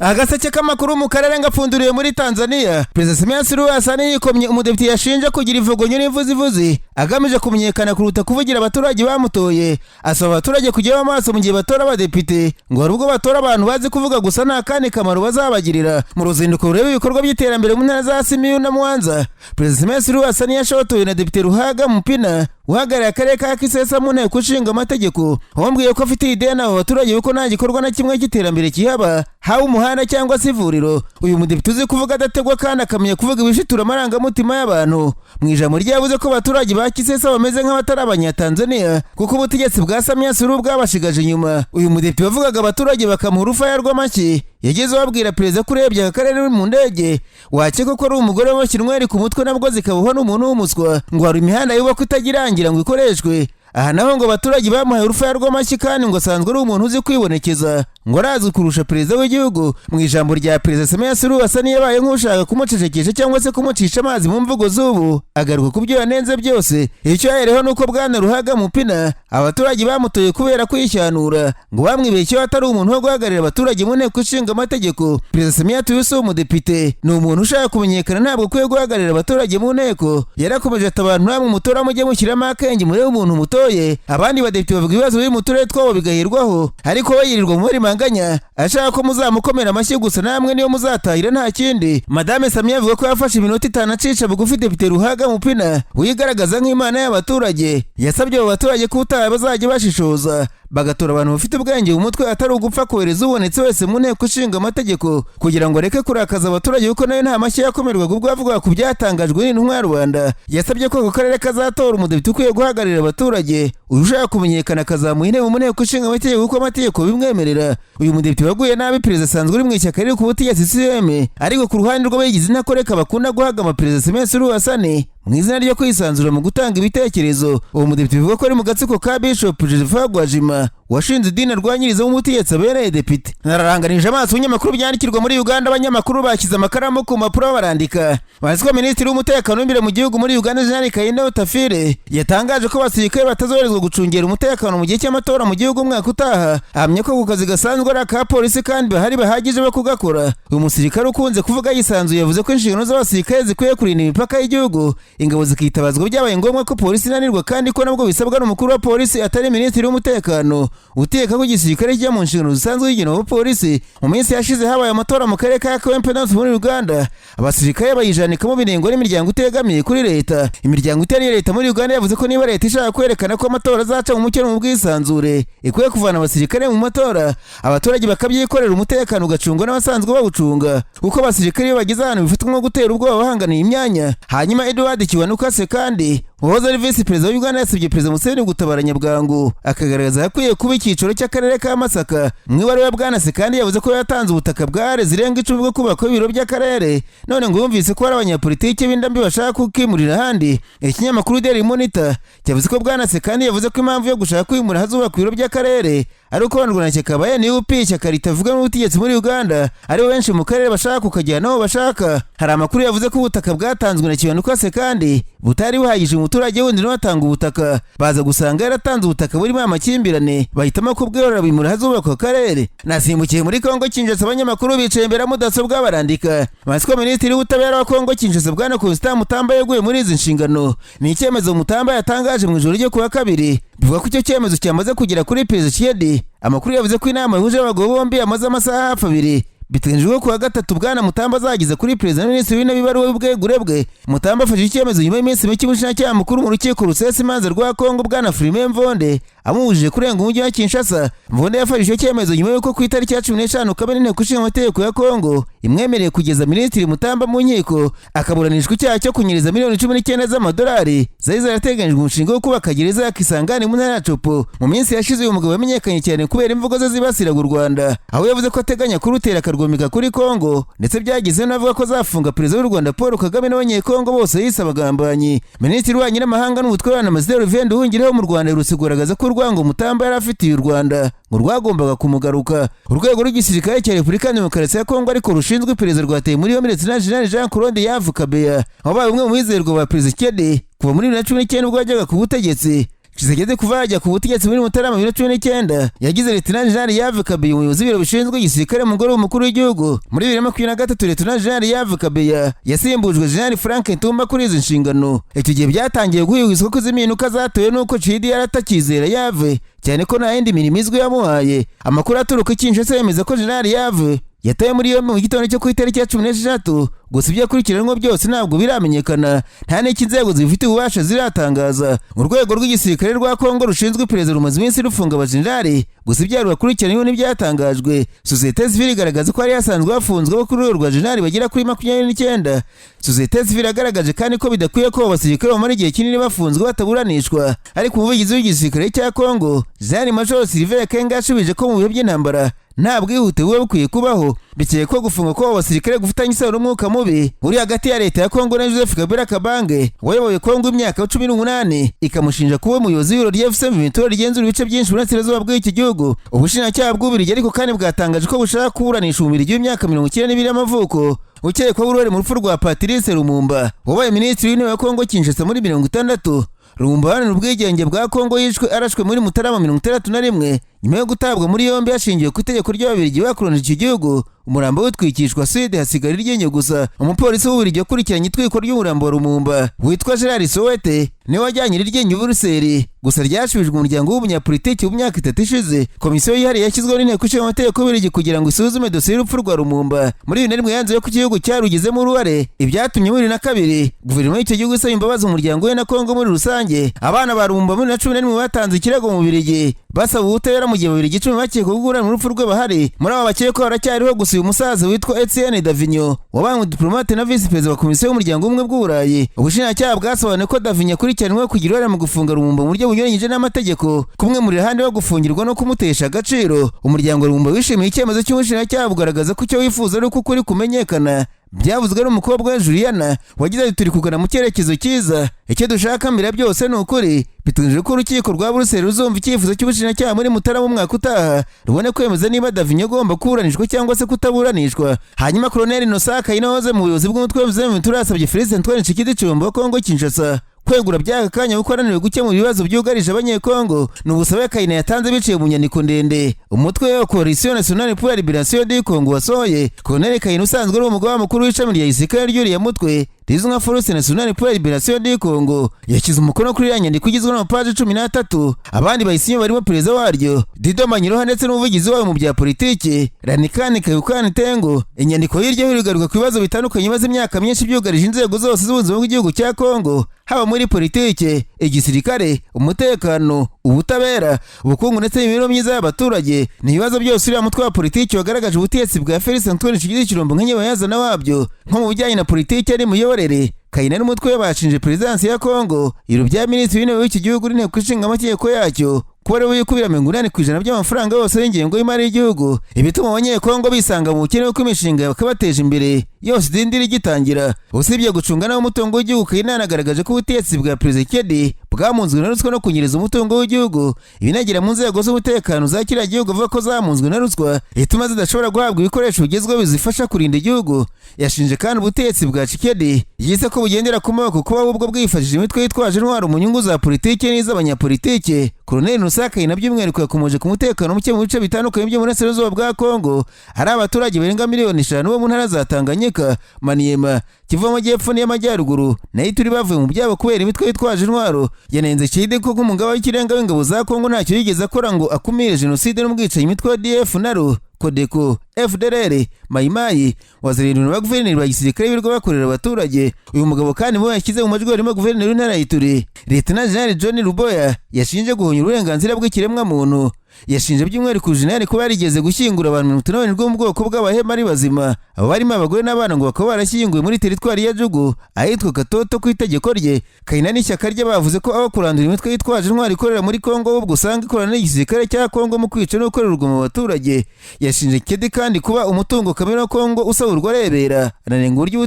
Agaseke k'amakuru mu karere ngapfunduriwe muri Tanzania. Perezida Samia Suluhu Hassan yikomye umudepite yashinja kugira ivugonyo n'ivuzivuzi agamije kumenyekana kuruta kuvugira abaturage bamutoye. Asaba abaturage kujya amaso mu gihe batora abadepite, ngo hari ubwo batora abantu bazi kuvuga gusa, nta kandi kamaro bazabagirira. Mu ruzinduko rureba ibikorwa by'iterambere mu ntara za Simiyu na Mwanza, Perezida Samia Suluhu Hassan yashotowe na Depite Ruhaga Mupina uhagarariye akarere ka Kisesa mu Nteko Ishinga Amategeko, wamubwiye ko afite ideni abo baturage kuko nta gikorwa na kimwe cy'iterambere kihaba, haba umuhanda cyangwa se ivuriro. Uyu mudepite uzi kuvuga adategwa kandi akamenya kuvuga ibishitura amarangamutima y'abantu, mu ijambo rye yavuze ko abaturage ba Kisesa bameze nk'abatari Abanyatanzania kuko ubutegetsi bwa Samia Suluhu bwabashigaje inyuma. Uyu mudepite wavugaga abaturage bakamuha urufaya rw'amashyi, yageze babwira perezida ko urebye aka karere uri mu ndege wakeka ko ari umugore w'abashyinweri ku mutwe, nabwo zikabohwa n'umuntu w'umuswa. Ngo hari imihanda yubakwa itagirangira ngo ikoreshwe. Aha naho ngo abaturage bamuhaye urufaya rw'amashyi, kandi ngo asanzwe ari umuntu uzi kwibonekeza, ngo arazwi kurusha perezida w'igihugu. Mu ijambo rya Perezida Samia Suluhu asa n'iyabaye nk'ushaka kumucecekesha cyangwa se kumucisha amazi mu mvugo z'ubu, agaruka ku byo yanenze byose. Icyo yahereho ni uko bwana Ruhaga Mupina abaturage bamutoye kubera kwishyanura, ngo bamwibeshyeho atari umuntu wo guhagararira abaturage mu Nteko Ishinga Amategeko. Perezida Samia Tuyusi, umudepite ni umuntu ushaka kumenyekana, ntabwo ukwiye guhagararira abaturage mu nteko. Yarakomeje ati: "Abantu namwe mutora mujye mushyiramo akenge, murebe umuntu mutoye. Abandi badepite bavuga ibibazo biri mu turere twabo bigahirwaho, ariko we yirirwa mu manganya ashaka ko muzamukomera amashyi gusa, namwe niyo muzatahira nta kindi." Madame Samia avuga ko yafashe iminota 5 acisha bugufi Depite Ruhaga Mupina wigaragaza nk'imana y'abaturage. Yasabye abo baturage ko ubutaha bazajya bashishoza, bagatora abantu bafite ubwenge mu mutwe, atari ugupfa kohereza ubonetse wese mu Nteko Ishinga Amategeko, kugira ngo areke kurakaza abaturage, kuko nawe nta mashyi yakomerwaga ubwo yavugaga ku byatangajwe n'intumwa ya rubanda. Yasabye ko ako karere kazatora umudepite ukwiye guhagararira abaturage, uyu ushaka kumenyekana akazamuha intebe mu Nteko Ishinga Amategeko kuko amategeko bimwemerera. Uyu mudepite waguye nabi perezida asanzwe uri mu ishyaka riri ku butegetsi CCM, ariko ku ruhande rw'abayigize intakoreka bakunda guhagama Perezida Samia Suluhu Hassan mu izina ryo kwisanzura mu gutanga ibitekerezo. Uwo mudepite bivuga ko ari mu gatsiko ka Bishop Joseph Gwajima washinze idini arwanyirizamo umutegetsi abereye depite. Nararanganije amaso ibinyamakuru byandikirwa muri Uganda, abanyamakuru bashyize amakaramu ku mpapuro barandika. Bazi ko minisitiri w'umutekano w'imbere mu gihugu muri Uganda, Jenerali Kahinda Otafiire, yatangaje ko abasirikare batazoherezwa gucungera umutekano mu gihe cy'amatora mu gihugu umwaka utaha. Ahamya ko ku kazi gasanzwe ari aka polisi kandi bahari bahagije bo kugakora. Uyu musirikare ukunze kuvuga yisanzuye yavuze ko inshingano z'abasirikare zikwiye kurinda imipaka y'igihugu, ingabo zikitabazwa byabaye ngombwa ko polisi inanirwa, kandi ko nabwo bisabwa n'umukuru wa polisi, atari minisitiri w'umutekano uteka ko igisirikare kijya mu nshingano zisanzwe zigenewe abapolisi. Mu minsi yashize habaye amatora mu karere ka Kawempe North muri Uganda, abasirikare bayijanikamo binengwa n'imiryango itegamiye kuri leta. Imiryango itari iya leta muri Uganda yavuze ko niba leta ishaka kwerekana ko amatora azaca mu mucyo no mu bwisanzure, ikwiye kuvana abasirikare mu matora, abaturage bakabyikorera, umutekano ugacungwa n'abasanzwe bawucunga, kuko abasirikare iyo bageze ahantu bifatwa nko gutera ubwoba bahanganiye imyanya. Hanyuma Edward Kiwanuka Ssekandi wahoze ari visi perezida wa Uganda yasabye Perezida Museveni gutabara nyabwangu akagaragaza ahakwiye kuba icyicaro cy'akarere ka Masaka. Mu ibaruwa, bwana Ssekandi yavuze ko yatanze ubutaka bwa are zirenga 10 bwo kubakwa ibiro by'akarere, none ngo yumvise ko hari abanyapolitiki b'indambi bashaka kukimurira ahandi. Ikinyamakuru Daily Monitor cyavuze ko bwana Ssekandi yavuze ko impamvu yo gushaka kwimura ahazubakwa ibiro by'akarere ari uko abarwanashyaka ba NUP, ishyaka ritavuga n'ubutegetsi muri Uganda, aribo benshi mu karere, bashaka kukajyana aho bashaka. Hari amakuru yavuze ko ubutaka bwatanzwe na Kiwanuka Ssekandi butari buhagije, umuturage wundi nawe atanga ubutaka, baza gusanga yaratanze ubutaka burimo amakimbirane, bahitamo kubworora bimura ahazubakwa akarere. Nasimbukiye muri Kongo Kinshasa, abanyamakuru bicaye imbere ya mudasobwa barandika. Bazi ko minisitiri w'ubutabera wa Kongo Kinshasa, bwana Constant Mutamba, yeguye muri izi nshingano. Ni icyemezo Mutamba yatangaje mu ijoro ryo kuwa kabiri. Bivuga ko icyo cyemezo cyamaze kugera kuri Perezida Tshisekedi. Amakuru yavuze ko inama yahuje abagabo bombi yamaze amasaha hafi 2. Biteganyijwe ko kuwa gatatu bwana Mutamba azageza kuri perezida na minisitiri w'intebe ibaruwa y'ubwegure bwe. Mutamba afashe icyemezo nyuma y'iminsi mike umushinjacyaha mukuru mu rukiko rusesa imanza rwa Kongo, bwana Firmin Mvonde, amubujije kurenga umujyi wa Kinshasa. Mvonde yafashe icyo cyemezo nyuma y'uko ku itariki ya 15 Kamena Inteko Ishinga Amategeko ya Kongo imwemereye kugeza minisitiri Mutamba mu nkiko, akaburanishwa icyaha cyo kunyereza miliyoni 19 z'amadolari zari zarateganyijwe umushinga wo kubaka gereza ya Kisangani mu ntara ya Tshopo. Mu minsi yashize uyu mugabo yamenyekanye cyane kubera imvugo ze zibasiraga u Rwanda, aho yavuze ko ateganya kurutera akarwomeka kuri Kongo, ndetse byageze n'avuga ko azafunga perezida w'u Rwanda Paul Kagame n'Abanyekongo bose yise abagambanyi. Minisitiri w'ububanyi n'amahanga n'ubutwererane, Ambasaderi Olivier Nduhungirehe mu Rwanda, aherutse kugaragaza ko urwango Mutamba yari afitiye u Rwanda ngo rwagombaga kumugaruka. Urwego rw'igisirikare cya Repubulika ya Demokarasi ya Kongo ariko rushinzwe iperereza rwateye muri yombi Lieutenant General Jean Claude Yavu Kabeya, wabaye umwe mu bizerwa ba Perezida Tshisekedi kuva muri 2019 ubwo yajyaga ku butegetsi. Tshisekedi kuva yajya ku butegetsi muri Mutarama 2019 yagize Lieutenant General Yves Kabuya umuyobozi w'ibiro bishinzwe igisirikare mu ngoro y'umukuru w'igihugu. Muri 2023 Lieutenant General Yves Kabuya yasimbujwe General Frank Ntumba kuri izi nshingano. Icyo gihe byatangiye guhwihwiswa ko izi mpinduka zatewe n'uko Tshisekedi yaratakizera Yves, cyane ko nta yindi mirimo izwi yamuhaye. Amakuru aturuka i Kinshasa yemeza ko General Yves yatawe muri yombi mu gitondo cyo ku itariki ya 16, gusa ibyo akurikiranweho byose ntabwo biramenyekana, nta n'icyo inzego zibifitiye ububasha ziratangaza. Urwego rw'igisirikare rwa Kongo rushinzwe iperereza rumaze iminsi rufunga abajenerali, gusa ibyaha rubakurikiranyweho ntibyatangajwe. Sosiyete sivile igaragaza ko hari hasanzwe hafunzwe abo kuri urwo rwa jenerali bagera kuri 29. Sosiyete sivile yagaragaje kandi ko bidakwiye ko abo basirikare bamara igihe kinini bafunzwe bataburanishwa. Ariko umuvugizi w'igisirikare cya Kongo, Jean Major Sylvain Kenga, yashubije ko mu bihe by'intambara nta bwihute buba bukwiye kubaho. Bikekwa ko gufunga kw'abo basirikare gufitanye isano n'umwuka mubi uri hagati ya leta ya Kongo na Joseph Kabila Kabange wayoboye Kongo imyaka 18, ikamushinja kuba umuyobozi w'ibiro rya AFC M23 rigenzura ibice byinshi burasirazuba bw'iki gihugu. Ubushinjacyaha bw'Ububiligi ariko kandi bwatangaje ko bushaka kuburanisha Umubiligi w'imyaka 92 y'amavuko ukekwaho uruhare mu rupfu rwa Patrice Lumumba wabaye minisitiri w'intebe wa Kongo Kinshasa muri 60. Lumumba uharanira ubwigenge bwa Kongo yishwe arashwe muri Mutarama 61 nyuma yo gutabwa muri yombi hashingiwe ku itegeko ry'Ababiligi bakolonije iki gihugu. Umurambo witwikishwa acide hasigara iryinyo gusa. Umupolisi w'Ububiligi wakurikiranye itwikwa ry'umurambo wa Lumumba witwa Gerard Soete niwe wajyanye iri ryinyo i Buruseli, gusa ryasubijwe umuryango w'umunyapolitiki mu myaka 3 ishize. Komisiyo yihariye yashyizweho n'inteko ishinga amategeko y'Ububiligi kugira ngo isuzume dosiye y'urupfu rwa Lumumba muri 2001 yanzuye ko igihugu cyarugizemo uruhare, ibyatumye muri 2002 guverinoma y'icyo gihugu isaba imbabazi umuryango we na Kongo muri rusange. Abana ba Lumumba muri 2011 batanze ikirego mu Bubiligi basaba ubutabera, mu gihe Ababiligi 10 bakekwaho guhura mu rupfu rwe bahari. Muri abo bakekwa baracyariho gusa uyu musaza witwa Etienne Davignon wabaye umudipolomate na visi perezida wa komisiyo y'umuryango w'ubumwe bw'Uburayi. Ubushinjacyaha bwasobanuye ko Davignon akurikiranyweho kugira uruhare mu gufunga Lumumba mu buryo bunyuranyije n'amategeko, kumwimurira ahandi ho gufungirwa no kumutesha agaciro. Umuryango Lumumba wishimiye icyemezo cy'ubushinjacyaha, bugaragaza ko icyo wifuza ari uko ukuri kumenyekana. Byavuzwe n'umukobwa we Juliana wagize ati: "Turi kugana mu cyerekezo cyiza, icyo dushaka mbere byose ni ukuri." Biteganyijwe ko urukiko rwa Buruseli ruzumva icyifuzo cy'ubushinjacyaha muri Mutarama umwaka utaha, rubone kwemeza niba Davignon agomba kuburanishwa cyangwa se kutaburanishwa. Hanyuma Colonel Innocent Kayina wahoze mu buyobozi bw'umutwe wa M23 yasabye Felix Antoine Tshisekedi Tshilombo wa Kongo Kinshasa kwegura by'aka kanya kuko ananiwe gukemura ibibazo byugarije Abanyekongo. Ni ubusabe Kayina yatanze biciye mu nyandiko ndende umutwe wa Coalition Nationale pour la Libération du Congo wasohoye. Colonel Kayina usanzwe ari umugaba mukuru w'ishami rya gisirikare ry'uriya mutwe rizwi nka Force Nationale pour la Libération du Congo yashyize umukono kuri iriya nyandiko igizwe n'amapaji 13. Abandi bayisinye barimo perezida waryo Dido Manyiroha ndetse n'umuvugizi wayo mu bya politiki Ranikani Kayukani Tengo. Inyandiko hirya hino igaruka ku bibazo bitandukanye imaze imyaka myinshi byugarije inzego zose z'ubuzima bw'igihugu cya Kongo, haba muri politike, igisirikare, umutekano, ubutabera, ubukungu ndetse n'imibereho myiza y'abaturage. Ni ibibazo byose uriya mutwe wa politiki wagaragaje ubutegetsi bwa Felix Antoine Tshisekedi Tshilombo nk'inyabayazana wabyo, nko mu bijyanye na politiki n'imiyoborere. Kayina n'umutwe we bashinje perezidansi ya Kongo, ibiro bya minisitiri w'intebe w'iki gihugu n'inteko ishinga amategeko yacyo kuba aribo bikubira 80% by'amafaranga yose y'ingengo y'imari y'igihugu, ibituma Abanyekongo bisanga mu bukene kuko imishinga bakabateje imbere yose idindira igitangira. Usibye gucunga nabi umutungo w'igihugu, Kayina yanagaragaje ko ubutegetsi bwa Perezida Tshisekedi bwamunzwe na ruswa no kunyereza umutungo w'igihugu, ibinagera mu nzego z'umutekano za kiriya gihugu avuga ko zamunzwe na ruswa ituma zidashobora guhabwa ibikoresho bigezweho bizifasha kurinda igihugu. Yashinje kandi ubutegetsi bwa Tshisekedi yise ko bugendera ku moko kuba ahubwo bwifashishije imitwe yitwaje intwaro mu nyungu za politiki n'iz'abanyapolitike. Colonel Innocent Kayina by'umwihariko yakomoje ku mutekano muke mu bice bitandukanye byo mu burasirazuba bwa Kongo, hari abaturage barenga miliyoni 5 bo mu ntara za Tanganyika, Maniema, Kivu y'Amajyepfo n'iy'Amajyaruguru nayo Ituri bavuye mu byabo kubera imitwe yitwaje intwaro. Yanenze Tshisekedi ko nk'umugaba w'ikirenga w'ingabo za Kongo ntacyo yigeze akora ngo akumire jenoside n'ubwicanyi imitwe ya ADF NALU, CODECO, FDLR, Mayimayi, Wazalendo na guverineri ba gisirikare birirwa bakorera abaturage. Uyu mugabo kandi mu bo yashyize mu majwi harimo guverineri w'intara ya Ituri, Lieutenant General John Luboya, yashinje guhonya uburenganzira bw'ikiremwamuntu. Yashinje by'umwihariko Jenerali kuba yarigeze gushyingura abantu 67 bo mu bwoko bw'Abahema ari bazima. Abo barimo abagore n'abana ngo bakaba barashyinguwe muri teritwari ya Djugu ahitwa Katoto ku itegeko rye. Kayina n'ishyaka rye bavuze ko aho kurandura imitwe yitwaje intwaro ikorera muri Kongo, ahubwo usanga ikorana n'igisirikare cya Kongo mu kwica no gukorera urugomo mu baturage. Yashinje Tshisekedi kandi kuba umutungo kamere wa Kongo usahurwa arebera, ananenga uburyo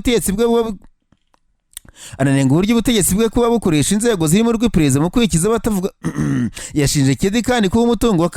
ubutegetsi bwe kuba bukoresha inzego zirimo urw'iperereza mu kwikiza abatavuga. Yashinje Tshisekedi kandi kuba umutungo wa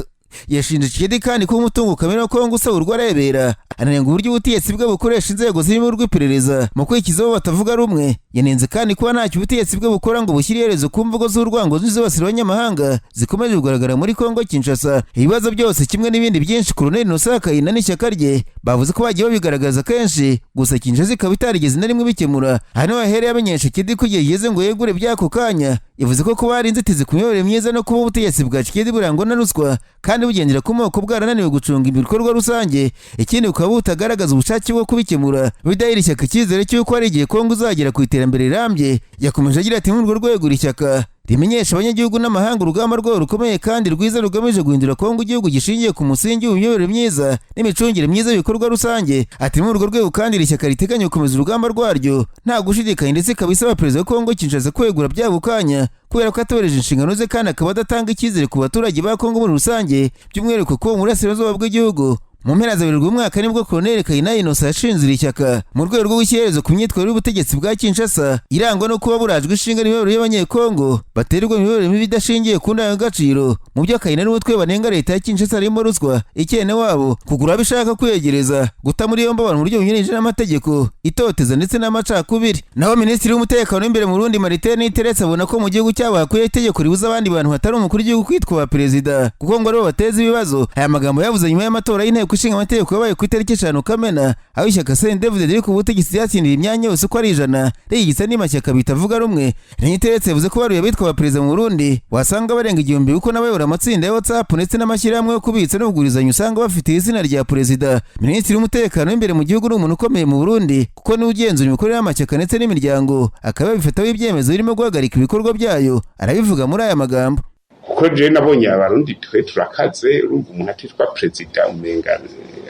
Yashinje Tshisekedi kandi kuba umutungo kamere wa Kongo usahurwa arebera, ananenga uburyo ubutegetsi bwe bukoresha inzego zirimo urw'iperereza mu kwikiza abo batavuga rumwe. Yanenze kandi kuba ntacyo ubutegetsi bwe bukora ngo bushyire iherezo ku mvugo z'urwango n'izibasira abanyamahanga zikomeje kugaragara muri Kongo Kinshasa. Ibibazo byose kimwe n'ibindi byinshi, Colonel Innocent Kayina n'ishyaka rye bavuze ko bagiye babigaragaza kenshi, gusa Kinshasa ikaba itarigeze na rimwe bikemura. Aha niho yahereye amenyesha Tshisekedi ko igihe kigeze ngo yegure by'ako kanya. Yavuze ko kuba hari inzitizi ku miyoborere myiza no kuba ubutegetsi bwa Tshisekedi burangwa na ruswa kandi bugendera ku moko bwarananiwe gucunga ibikorwa rusange, ikindi bukaba butagaragaza ubushake bwo kubikemura, bidahira ishyaka icyizere cy'uko hari igihe Kongo izagera ku iterambere rirambye. Yakomeje agira ati: "Muri urwo rwego, iri shyaka rimenyesha abanyagihugu n'amahanga urugamba rwabo rukomeye kandi rwiza rugamije guhindura Kongo igihugu gishingiye ku musingi w'imiyoborere myiza n'imicungire myiza y'ibikorwa rusange." Ati: "Muri urwo rwego kandi, iri shyaka riteganya gukomeza urugamba rwaryo nta gushidikanya, ndetse ikaba isaba perezida wa Kongo Kinshasa kwegura by'ako kanya kubera ko atoreje inshingano ze kandi akaba adatanga icyizere ku baturage ba Kongo muri rusange, by'umwihariko ko mu burasirazuba bw'igihugu." Mu mpera za Werurwe umwaka nibwo Colonel Kayina Innocent yashinze iri shyaka mu rwego rwo gushyira iherezo ku myitwarire y'ubutegetsi bwa Kinshasa irangwa no kuba burajwe ishinga n'imiyoborere y'Abanyekongo baterwa imiyoborere mibi idashingiye ku ndangagaciro. Mu byo Kayina n'umutwe banenga leta ya Kinshasa harimo ruswa, icyenewabo, kugura abo ishaka kwegereza, guta muri yombi abantu mu buryo bunyuranyije n'amategeko, itoteza ndetse n'amacakubiri. Naho Minisitiri w'Umutekano w'imbere mu Burundi, Martin Niteretse, abona ko mu gihugu cyabo hakwiye itegeko ribuza abandi bantu hatari umukuru w'igihugu kwitwa ba perezida, kuko ngo aribo bateza ibibazo. Aya magambo yavuze nyuma y'amatora y'inteko ishinga amategeko yabaye ku itariki 5 Kamena, aho ishyaka CNDD-FDD riri ku butegetsi ryatsindiye imyanya yose uko ari 100, rigitse andi mashyaka bitavuga rumwe. Niteretse yavuze ko baruye abitwa ba perezida mu Burundi wasanga barenga 1000, kuko n'abayobora amatsinda ya WhatsApp ndetse n'amashyirahamwe yo kubitsa no kugurizanya usanga bafite izina rya perezida. Minisitiri w'Umutekano w'imbere mu gihugu ni umuntu ukomeye mu Burundi, kuko niwe ugenzura imikorere y'amashyaka ndetse n'imiryango, akaba yabifataho ibyemezo birimo guhagarika ibikorwa byayo. Arabivuga muri aya magambo: Kuko je nabonye Abarundi twe turakaze. Urumva, umuntu atitwa perezida umenga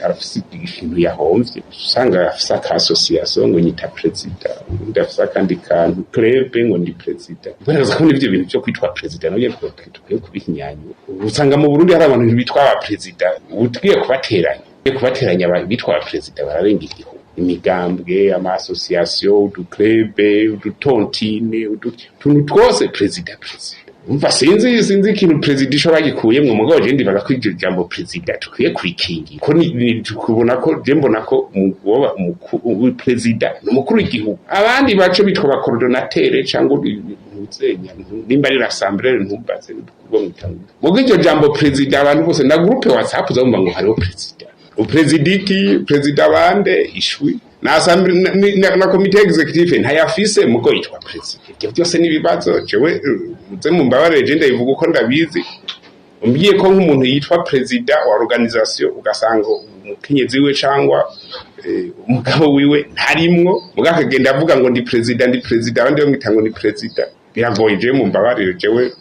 arafise ikintu yahomvye. Usanga afise aka association ngo nyita perezida, undi afise akandi kantu club ngo ndi perezida. Mboneza ko n'ivyo bintu vyo kwitwa perezida navyo dukwiye kubihinyanyura. Usanga mu Burundi hari abantu bitwa aba perezida, ugiye kubateranya, bitwa aba perezida bararenga 1000: imigambwe, ama association, udu club, udu tontine, utuntu twose, perezida, perezida. Umva, sinzi ikintu perezida ico bagikuyemwo, mugabo je ndibaza ko iryo jambo perezida tukwiye kurikingira, ko tukubona ko je mbona ko woba perezida ni umukuru w'igihugu, abandi bace bitwa ba coordonnateur cyangwa ntuzenya nimba ari l'assemblée, ntumbaze mugo iryo jambo perezida. Abantu bose na groupe WhatsApp uzumva ngo hariho perezida, perezida iki, perezida bande, ishwi na assemblée na comité exécutif ntayafise, mugo yitwa perezida. Ibyo byose n'ibibazo. Jewe muze mumbabarire, je ndabivuga uko ndabizi. Umbwiye ko nk'umuntu yitwa perezida wa organisation, ugasanga umukenyezi wiwe cyangwa umugabo wiwe ntarimwo, muga akagenda avuga ngo ndi perezida, ndi perezida, abandi bamwita ngo ni perezida, biragoye. Jewe mumbabarire, jewe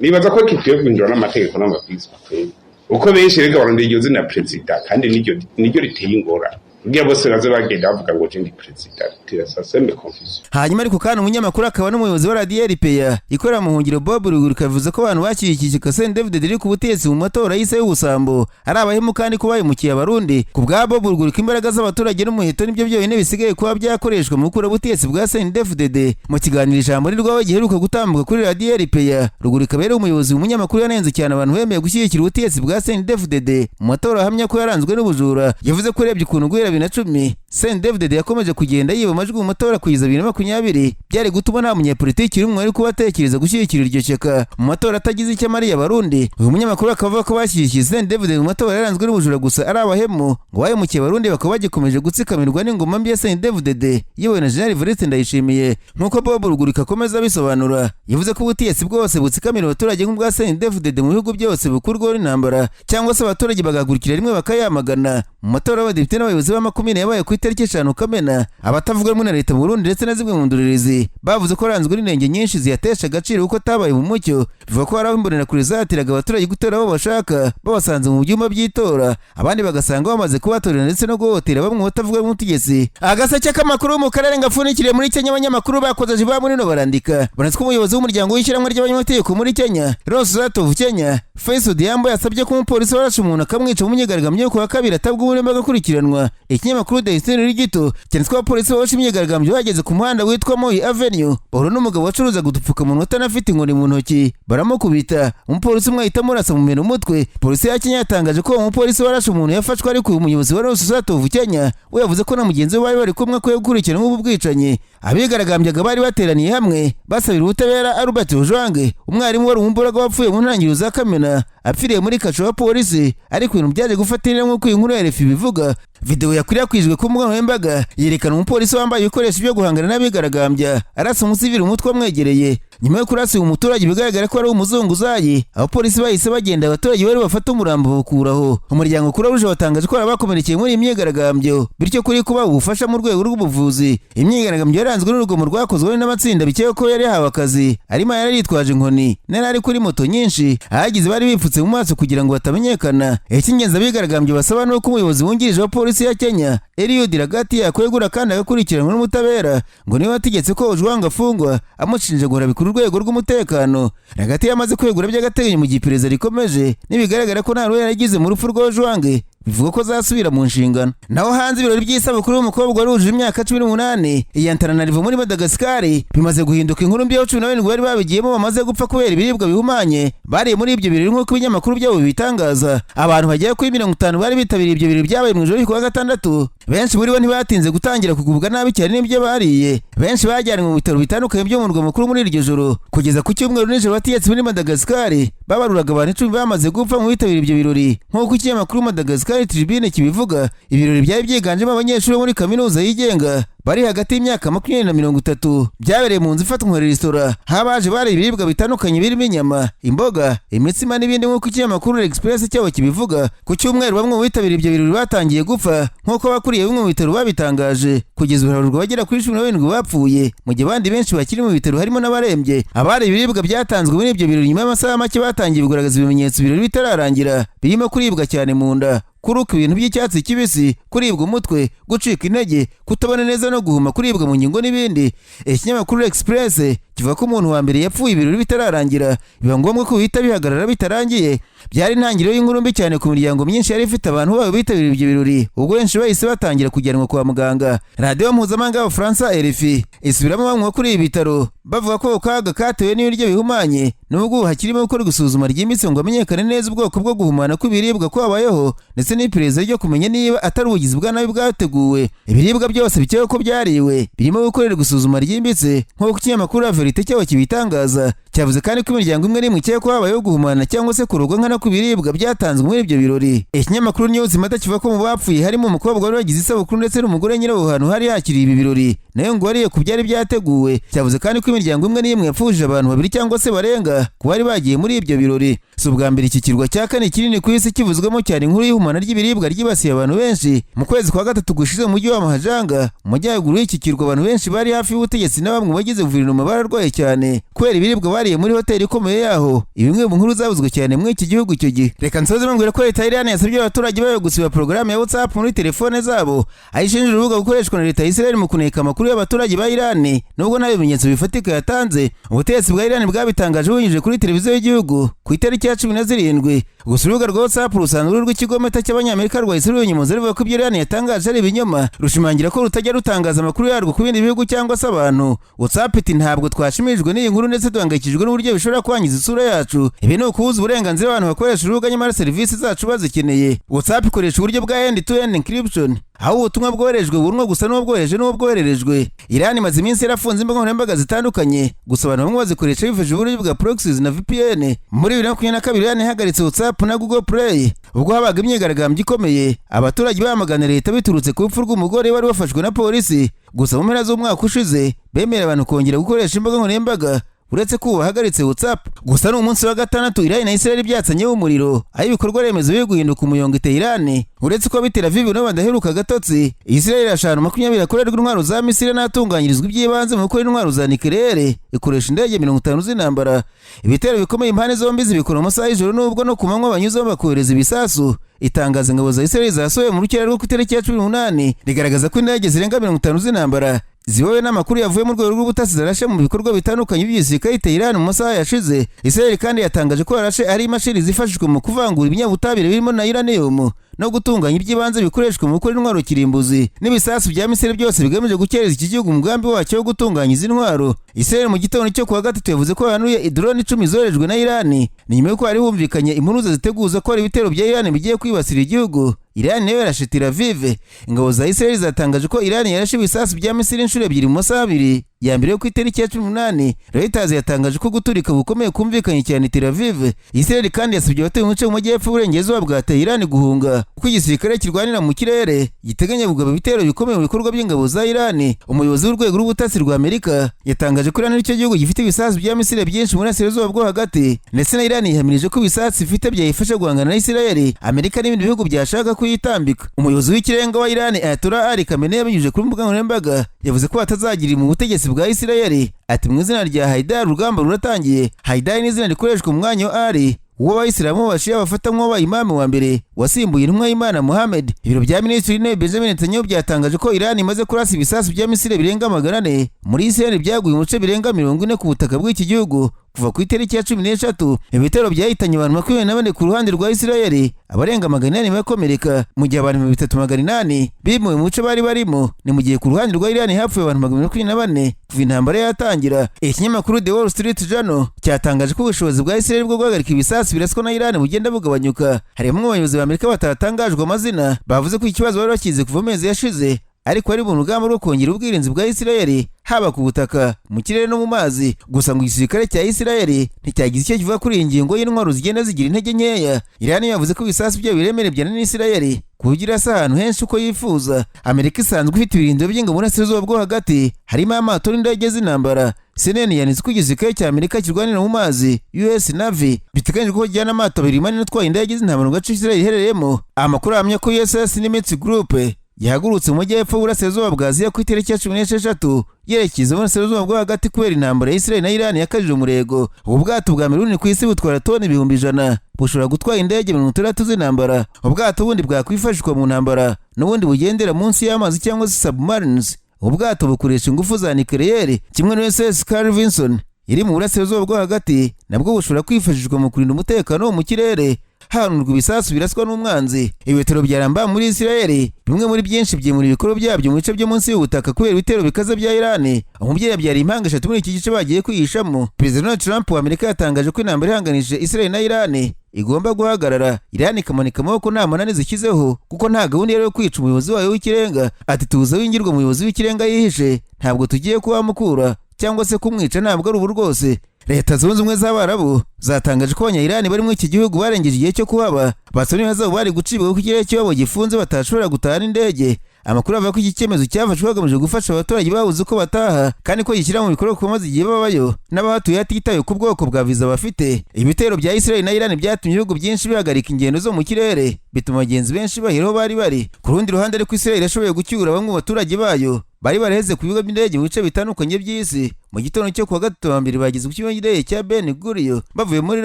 nibaza ko kikwiye guhindura n'amategeko n'amabwizwa kweri, uko benshi rega barondera iryo zina perezida, kandi niryo riteye ingorane kugira bose baze bagenda bavuga ngo je ndi perezida, ça sème confusion. Hanyuma ariko kandi, umunyamakuru akaba n'umuyobozi wa radiyo RPA ikorera mu buhungiro, Bob Rugurika, yavuze ko abantu bashyigikiye CNDD-FDD iri ku butegetsi mu matora y'ise y'ubusambo ari abahemu kandi ko bahemukiye Abarundi. Ku bwa Bob Rugurika, imbaraga z'abaturage n'umuheto nibyo byonyine bisigaye kuba byakoreshwa mu gukura ubutegetsi bwa CNDD-FDD. Mu kiganiro Ijambo ni rwawe giheruka gutambuka kuri radiyo RPA, Rugurika rero umuyobozi umunyamakuru yanenze cyane abantu bemeye gushyigikira ubutegetsi bwa CNDD-FDD mu matora, ahamya ko yaranzwe n'ubujura. Yavuze ko urebye ukuntu guhera 2010 CNDD-FDD yakomeje kugenda yiba amajwi mu matora kugeza 2020, byari gutuma nta munyepolitiki n'umwe wari kuba atekereza gushyigikira iryo shyaka mu matora atagize icyo amariye Abarundi. Uyu munyamakuru akaba avuga ko bashyigikiye CNDD-FDD mu matora yaranzwe n'ubujura gusa ari abahemu, ngo bahemukiye Abarundi bakaba bagikomeje gutsikamirwa n'ingoma mbi ya CNDD-FDD iyobowe na General Evariste Ndayishimiye. Nk'uko Bob Rugurika akomeza abisobanura, yavuze ko ubutegetsi bwose butsikamira abaturage nk'ubwa CNDD-FDD mu bihugu byose bukurwaho n'intambara, cyangwa se abaturage bagahagurukira rimwe bakayamagana. Mu matora y'abadepite n'abayobozi b'amakomine yabaye ku itariki 5 Kamena, abatavuga rumwe na leta mu Burundi ndetse na zimwe mu ndorerezi bavuze ko aranzwe n'inenge nyinshi ziyatesha agaciro kuko atabaye mu mucyo. Bivuga ko hari aho imbonerakure zatiraga abaturage gutora abo bashaka babasanze mu byumba by'itora, abandi bagasanga bamaze kubatorera, ndetse no guhohotera bamwe mu batavuga rumwe n'ubutegetsi. Agaseke k'amakuru mu karere ngapfundikiriye muri Kenya. Abanyamakuru bakoze ba muri no barandika, banatse ko umuyobozi w'umuryango w'ishyirahamwe ry'abanyamategeko muri Kenya, Law Society of Kenya, Faisal Diambo yasabye ko umupolisi warashe umuntu akamwica mu myigaragambyo yo kuwa kabiri atabwa uburemba agakurikiranwa. Ikinyamakuru The Eastern Gito cyanditswe abapolisi bahosha imyigaragambyo bageze ku muhanda witwa Moi Avenue, bahura n'umugabo wacuruzaga udupfukamunwa atanafite inkoni mu ntoki, baramukubita. Umupolisi umwe ahita amurasa mu meno umutwe. Polisi ya Kenya yatangaje ko uwo mupolisi warashe umuntu yafashwe, ariko uyu muyobozi wa Ross Satovu Kenya we yavuze ko na mugenzi we bari bari kumwe akwiye gukurikiranwa ubu bwicanyi. Abigaragambyaga bari bateraniye hamwe basabira ubutabera Albert Ojwang, umwarimu wari umumburaga wapfuye mu ntangiriro za Kamena, apfiriye muri kasho wa polisi, ariko ibintu byaje gufatira nk'uko iyi nkuru ya RFI ibivuga. Video yakwirakwijwe ku mbuga nkoranyambaga yerekana umupolisi wambaye ibikoresho byo guhangana n'abigaragambya arasa umusivili umutwe wamwegereye. Nyuma yo kurasa uyu muturage bigaragara ko ari umuzunguzayi, abapolisi bahise bagenda, abaturage bari bafata umurambo bawukuraho. Umuryango Croix Rouge watangaje ko hari abakomerekeye muri iyi myigaragambyo, bityo kuri kuba ubufasha mu rwego rw'ubuvuzi. Imyigaragambyo yaranzwe n'urugomo rwakozwe n'amatsinda bikekwa ko yari yahawe akazi, arimo yari yitwaje inkoni n'ari ari kuri moto nyinshi, ahagize bari bipfutse mu maso kugira ngo batamenyekana. Icy'ingenzi abigaragambyo basaba ni uko umuyobozi wungirije wa polisi ya Kenya Eliud Lagat yakwegura kandi agakurikiranwa n'ubutabera, ngo niwe wategetse ko Ojwang afungwa amushinja guharabika urwego rw'umutekano. Lagat yamaze kwegura by'agateganyo mu gihe iperereza rikomeje, nibigaragara ko nta ruhare yagize mu rupfu rwa Ojwang, bivuga ko azasubira mu nshingano. Naho hanze, ibirori by'isabukuru y'umukobwa wari wujuje imyaka 18 i Antananarivo muri Madagascar bimaze guhinduka inkuru mbi, aho 17 bari babigiyemo bamaze gupfa kubera ibiribwa bihumanye bariye muri ibyo birori, nk'uko ibinyamakuru byabo bibitangaza. Abantu bagera kuri 50 bari bitabiriye ibyo birori byabaye mu ijoro ryo kuwa gatandatu. Benshi muri bo ntibatinze gutangira kugubwa nabi cyane n'ibyo bariye. Benshi bajyanwe mu bitaro bitandukanye byo mu murwa mukuru muri iryo joro. Kugeza ku cyumweru nijoro, abategetsi muri Madagascar babaruraga abantu 10 bamaze gupfa mu bitabiriye ibyo birori, nk'uko ikinyamakuru Madagascar Tribune kibivuga. Ibirori byari byiganjemo abanyeshuri bo muri kaminuza yigenga bari hagati y'imyaka 20 na 30. Byabereye mu nzu ifatwa nka resitora, aho abaje bari ibiribwa bitandukanye birimo inyama, imboga, imitsima n'ibindi, nk'uko ikinyamakuru Express cyabo kibivuga. Ku cyumweru, bamwe mu bitabiriye ibyo birori batangiye gupfa, nk'uko abakuriye bimwe mu bitaro babitangaje. Kugeza ubu habarurwa abagera kuri 17 bapfuye, mu gihe abandi benshi bakiri mu bitaro, harimo n'abarembye. Abari ibiribwa byatanzwe muri ibyo birori nyuma y'amasaha make batangiye kugaragaza ibimenyetso ibirori bitararangira, birimo kuribwa cyane mu nda, kuruka ibintu by'icyatsi kibisi, kuribwa umutwe, gucika intege, kutabona neza no guhuma, kuribwa mu ngingo n'ibindi. Ikinyamakuru Express kivuga ko umuntu wa mbere yapfuye ibirori bitararangira, biba ngombwa ko bihita bihagarara bitarangiye. Byari intangiriro y'inkuru mbi cyane ku miryango myinshi yari ifite abantu babo bitabiriye ibyo birori, ubwo benshi bahise batangira kujyanwa kwa muganga. Radiyo mpuzamahanga y'Abafaransa RFI isubiramo bamwe kuri ibi bitaro bavuga ko kaga katewe n'ibiryo bihumanye, nubwo ubu hakirimo gukorwa isuzuma ryimbitse ngo hamenyekane neza ubwoko bwo guhumana kw'ibiribwa kwabayeho, ndetse n'iperereza ryo kumenya niba atari ubugizi bwa nabi bwateguwe. Ibiribwa byose bikekwa ko byariwe birimo gukorerwa isuzuma ryimbitse, nk'uko ikinyamakuru La Vérité cyabo kibitangaza. Cyavuze kandi ko imiryango imwe n'imwe ikekwa ko habayeho guhumana cyangwa se kurogwa nkana ku biribwa byatanzwe muri ibyo birori. Ikinyamakuru News Mata kivuga ko mu bapfuye harimo umukobwa wari wagize isabukuru ndetse n'umugore nyirawo hantu hari hakiriye ibi birori, nayo ngo wariye ku byari byateguwe. Cyavuze kandi ko imiryango imwe n'imwe yapfushije abantu babiri cyangwa se barenga ku bari bagiye muri ibyo birori. Si ubwa mbere iki kirwa cya kane kinini ku isi kivuzwemo cyane inkuru y'ihumana ry'ibiribwa ryibasiye abantu benshi. Mu kwezi kwa gatatu gushize, mu mujyi wa Mahajanga mu majyaruguru y'iki kirwa, abantu benshi bari hafi y'ubutegetsi na bamwe mu bagize guverinoma bararwaye cyane kubera ibiribwa bariye muri hoteli ikomeye yaho. Ibi mu nkuru zavuzwe cyane muri iki gihugu icyo gihe. Reka nsoze mbabwira ko leta ya Iran yasabye abaturage bayo gusiba porogaramu ya WhatsApp muri telefone zabo, aho ishinja urubuga gukoreshwa na leta ya Israel mu kuneka amakuru y'abaturage ba Iran, nubwo nta bimenyetso bifatika yatanze. Ubutegetsi bwa Iran bwabitangaje bunyujije kuri televiziyo y'igihugu ku itariki ya 17. Gusa urubuga rwa WhatsApp rusanzwe rw'ikigo Meta cy'Abanyamerika rwahise rubinyumoza, ruvuga ko ibyo Iran yatangaje ari ibinyoma, rushimangira ko rutajya rutangaza amakuru yarwo ku bindi bihugu cyangwa se abantu. WhatsApp iti: "Ntabwo twashimishijwe n'iyi nkuru ndetse duhangayikishijwe n'uburyo bishobora kwangiza isura yacu. Ibi ni ukubuza uburenganzira abantu bakoresha urubuga nyamara serivisi zacu bazikeneye." WhatsApp ikoresha uburyo bwa end to end encryption, aho ubutumwa bwoherejwe burumwe gusa n'ubwohereje n'ubwohererejwe. Iran imaze iminsi yarafunze imbuga nkoranyambaga zitandukanye, gusa abantu bamwe bazikoresha bifashishije uburyo bwa proxies na VPN. Muri 2022, Iran ihagaritse WhatsApp na Google Play ubwo habaga imyigaragambyo ikomeye, abaturage bamagana leta biturutse ku rupfu rw'umugore wari wafashwe na polisi. Gusa mu mpera z'umwaka ushize bemerera abantu kongera gukoresha imbuga nkoranyambaga, uretse ko ubu bahagaritse WhatsApp. Gusa ni umunsi wa gatandatu Iran na Israel byatsanyeho umuriro, aho ibikorwa remezo biri guhinduka umuyonga iteye Iran. Uretse ko Tel Aviv nabo badaheruka agatotsi, Israel irashanu 20 akorerwa intwaro za misile n'atunganyirizwa iby'ibanze mu gukora intwaro za nucléaire, ikoresha indege 50 z'intambara. Ibitero bikomeye impande zombi zibikora mu masaha y'ijoro, nubwo no ku manywa banyuzamo bakohereza ibisasu. Itangazo ingabo za Israel zasohoye mu rukera rwo ku itariki ya 18 rigaragaza ko indege zirenga 50 z'intambara Zibawe n'amakuru yavuye mu rwego rw'ubutasi zarashe mu bikorwa bitandukanye by'igisirikare Iran mu masaha yashize. Israel kandi yatangaje ko yarashe ari imashini zifashishwa mu kuvangura ibinyabutabire birimo na uranium no gutunganya iby'ibanze bikoreshwa mu gukora intwaro kirimbuzi n'ibisasu bya misile, byose bigamije gukereza iki gihugu umugambi wacyo wo gutunganya izi ntwaro. Israel mu gitondo cyo kuwa gatatu yavuze ko yahanuye drone 10 zoherejwe na Iran. Ni nyuma y'uko hari humvikanye impuruza ziteguza ko hari ibitero bya Iran bigiye kwibasira igihugu. Iran nayo yarashe Tel Aviv. Ingabo za Israel zatangaje ko Iran yarashe ibisasu bya misile inshuro ebyiri mu masaha 2 ya mbere yo ku itariki ya 18. Reuters yatangaje ko guturika bukomeye kumvikanye cyane Tel Aviv. Israel kandi yasabye abatuye mu bice mu majyepfo y'uburengerazuba bwa Tehran guhunga, kuko igisirikare kirwanira mu kirere giteganya kugaba ibitero bikomeye mu bikorwa by'ingabo za Iran. Umuyobozi w'urwego rw'ubutasi rwa Amerika yatangaje ko Iran aricyo gihugu gifite ibisasu bya misile byinshi mu burasirazuba bwo hagati, ndetse na Iran yihamirije ko ibisasu ifite byayifasha guhangana na Israel, Amerika n'ibindi bihugu byashaka kuyitambika. Umuyobozi w'ikirenga wa Iran, Ayatollah Ali Khamenei, yabinyujije kuri mbuga nkoranyambaga yavuze ko batazagirira mu butegetsi bwa Israel. Ati: "Mu izina rya Haidar, urugamba ruratangiye." Haidar ni izina rikoreshwa mu mwanya wa Ali, uwo abayisilamu bashiya bafata nk'uwabaye imamu wa mbere wasimbuye intumwa y'Imana Muhammad. Ibiro bya Minisitiri w'Intebe Benjamin Netanyahu byatangaje ko Iran imaze kurasa ibisasu bya misile birenga 400 muri Israel, byaguye mu bice birenga 40 ku butaka bw'iki gihugu kuva ku itariki ya 13. Ibitero byahitanye abantu 24 ku ruhande rwa Israel, abarenga 800 bakomereka, mu gihe abantu 3800 bimuwe mu bice bari barimo. Ni mu gihe ku ruhande rwa Iran hapfuye abantu 224 kuva intambara yatangira. Ikinyamakuru The Wall Street Journal cyatangaje ko ubushobozi bwa Israel bwo guhagarika ibisasu biraswa na Iran bugenda bugabanyuka. Hari bamwe mu bayobozi ba Amerika batatangajwe amazina bavuze ko ikibazo bari bakize kuva amezi yashize, ariko ari mu rugamba rwo kongera ubwirinzi bwa Israel haba ku butaka, mu kirere no mu mazi. Gusa ngo igisirikare cya Israel nticyagize icyo kivuga kuri iyi ngingo y'intwaro zigenda zigira intege nkeya. Iran yavuze ko ibisasu byayo biremereye byananiye Israel ku buryo irasa ahantu henshi uko yifuza. Amerika isanzwe ifite ibirindiro by'ingabo mu burasirazuba bwo hagati, harimo amato n'indege z'intambara. CNN yanditse ko igisirikare cya Amerika kirwanira mu mazi, US Navy, biteganyijwe ko kijyana amato abiri manini atwaye indege z'intambara mu gace Israel iherereyemo. Amakuru ahamya ko USS Nimitz Group yahagurutse mu majyepfo y'uburasirazuba bwa Aziya ku itariki ya 16 yerekeza mu burasirazuba bwo hagati kubera intambara ya Israel na Iran yakajije umurego. Ubu bwato bwa mbere bunini ku isi butwara toni 100,000, bushobora gutwara indege 60 z'intambara. Ubwato bundi bwakwifashishwa mu ntambara n'ubundi bugendera munsi y'amazi cyangwa se submarines. Ubu bwato bukoresha ingufu za nucléaire kimwe na USS Carl Vinson iri mu burasirazuba bwo hagati, nabwo bushobora kwifashishwa mu kurinda umutekano wo mu kirere hahanurwa ibisasu biraswa n'umwanzi. Ibitaro bya Rambam muri Israel, bimwe muri byinshi, byimura ibikorwa byabyo mu bice byo munsi y'ubutaka kubera ibitero bikaze bya Iran. Umubyeyi yabyariye impanga eshatu muri iki gice bagiye kwihishamo. Perezida Donald Trump wa Amerika yatangaje ko intambara ihanganishije Israel na Iran igomba guhagarara, Iran ikamanika amaboko nta manani zishyizeho, kuko nta gahunda yari yo kwica umuyobozi wayo w'ikirenga. Ati: "Tuzi aho ingirwa umuyobozi w'ikirenga yihishe, ntabwo tugiye kuhamukura cyangwa se kumwica, ntabwo ari ubu rwose." Leta Zunze Ubumwe z'Abarabu zatangaje ko Abanyayirani bari muri iki gihugu barengeje igihe cyo kuhaba basaba zabo bari gucibwa kuko ikirere cy'iwabo gifunze, batashobora gutaha n'indege. Amakuru avuga ko iki cyemezo cyafashwe hagamijwe gufasha abaturage babuze uko bataha, kandi ko gishyira mu bikorwa ku bamaze igihe babayo n'abahatuye hatitawe ku bwoko bwa viza bafite. Ibitero bya Israel na Iran byatumye ibihugu byinshi bihagarika ingendo zo mu kirere, bituma abagenzi benshi bahera aho bari bari. Ku rundi ruhande ariko, Israel yashoboye gucyura bamwe mu baturage bayo bari baraheze ku bibuga by'indege mu bice bitandukanye by'isi. Mu gitondo cyo kuwa gatatu wa mbere bageze ku kibuga cy'indege cya Ben Gurion bavuye muri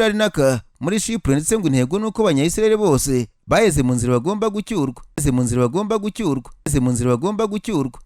Larnaca muri Chypre, ndetse ngo intego ni uko Abanyayisiraheli bose baheze mu nzira bagomba gucyurwa, baheze mu nzira bagomba gucyurwa, baheze mu nzira bagomba gucyurwa.